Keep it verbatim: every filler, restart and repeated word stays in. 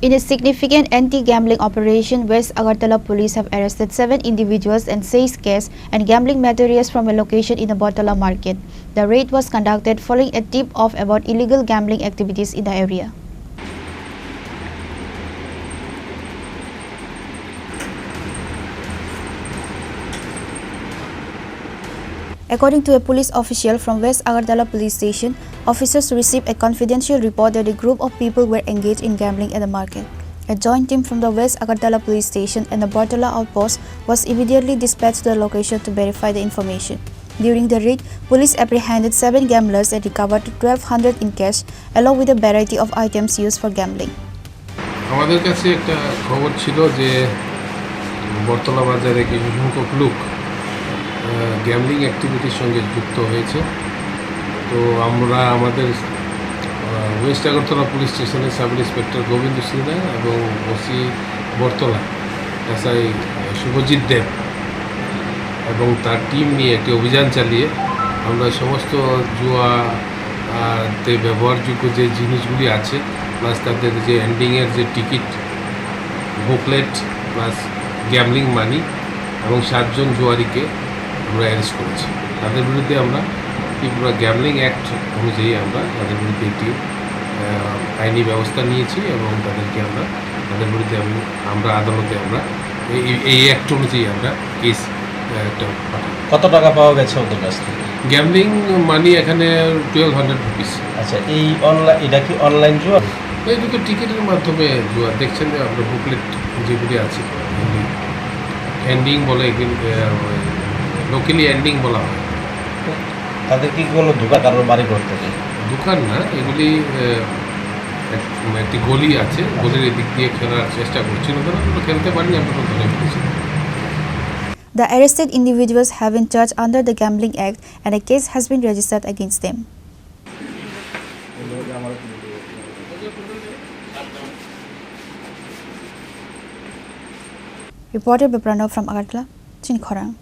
In a significant anti-gambling operation, West Agartala police have arrested seven individuals and seized cash and gambling materials from a location in the Bortola market. The raid was conducted following a tip-off about illegal gambling activities in the area. According to a police official from West Agartala Police Station, officers received a confidential report that a group of people were engaged in gambling at the market. A joint team from the West Agartala Police Station and the Bortola outpost was immediately dispatched to the location to verify the information. During the raid, police apprehended seven gamblers and recovered twelve hundred in cash, along with a variety of items used for gambling. আমাদের কাছে একটা খবর ছিল যে বটতলা বাজারে কিছু সংখ্যক লোক, আহ, গ্যাম্বলিং অ্যাক্টিভিটির সঙ্গে যুক্ত হয়েছে। তো আমরা আমাদের, আহ, ওয়েস্ট আগরতলা পুলিশ স্টেশনের সাব ইন্সপেক্টর গোবিন্দ সিনহা এবং ওসি বটতলা এসআই শুভজিৎ দেব এবং তার টিম নিয়ে একটি অভিযান চালিয়ে আমরা সমস্ত জুয়া, আহ, তে ব্যবহারযোগ্য যে জিনিসগুলি আছে, প্লাস তাদের যে এন্ডিংয়ের যে টিকিট, বুকলেট, প্লাস গ্যাম্বলিং মানি এবং সাতজন জুয়ারিকে আমরা অ্যারেস্ট করেছি। তাদের বিরুদ্ধে আমরা ত্রিপুরা গ্যাম্বলিং অ্যাক্ট অনুযায়ী আমরা তাদের বিরুদ্ধে একটি, আহ, আইনি ব্যবস্থা নিয়েছি এবং তাদেরকে আমরা, তাদের বিরুদ্ধে আমি, আমরা আদালতে আমরা এই, এই, এই অ্যাক্ট অনুযায়ী আমরা কেস, আহ, একটা পাঠাই। কত টাকা পাওয়া গেছে ওদের কাছ থেকে? গ্যাম্বলিং মানি এখানে টুয়েলভ হান্ড্রেড রুপিস। আচ্ছা, এই অনলাইন, এটা কি অনলাইন জুয়া? এটা তো টিকিটের মাধ্যমে জুয়া। দেখছেন যে আপনার বুকলেট যেগুলি আছে, এন্ডিং বলে, এগুলি, আহ, লোকালি এন্ডিং বলা হয়। তাদের কি কোনো দোকান, কারোর বাড়ি ঘর থেকে? দোকান না, এগুলি, আহ, এক-, একটি গলি আছে, গলির এদিক দিয়ে খেলার চেষ্টা করছিল, তারা তো খেলতে পারেনি, আমরা তো ধরে ফেলেছি। The arrested individuals have been charged under the Gambling Act and a case has been registered against them. Reporter Biprano from Agartala, Chinkhorang.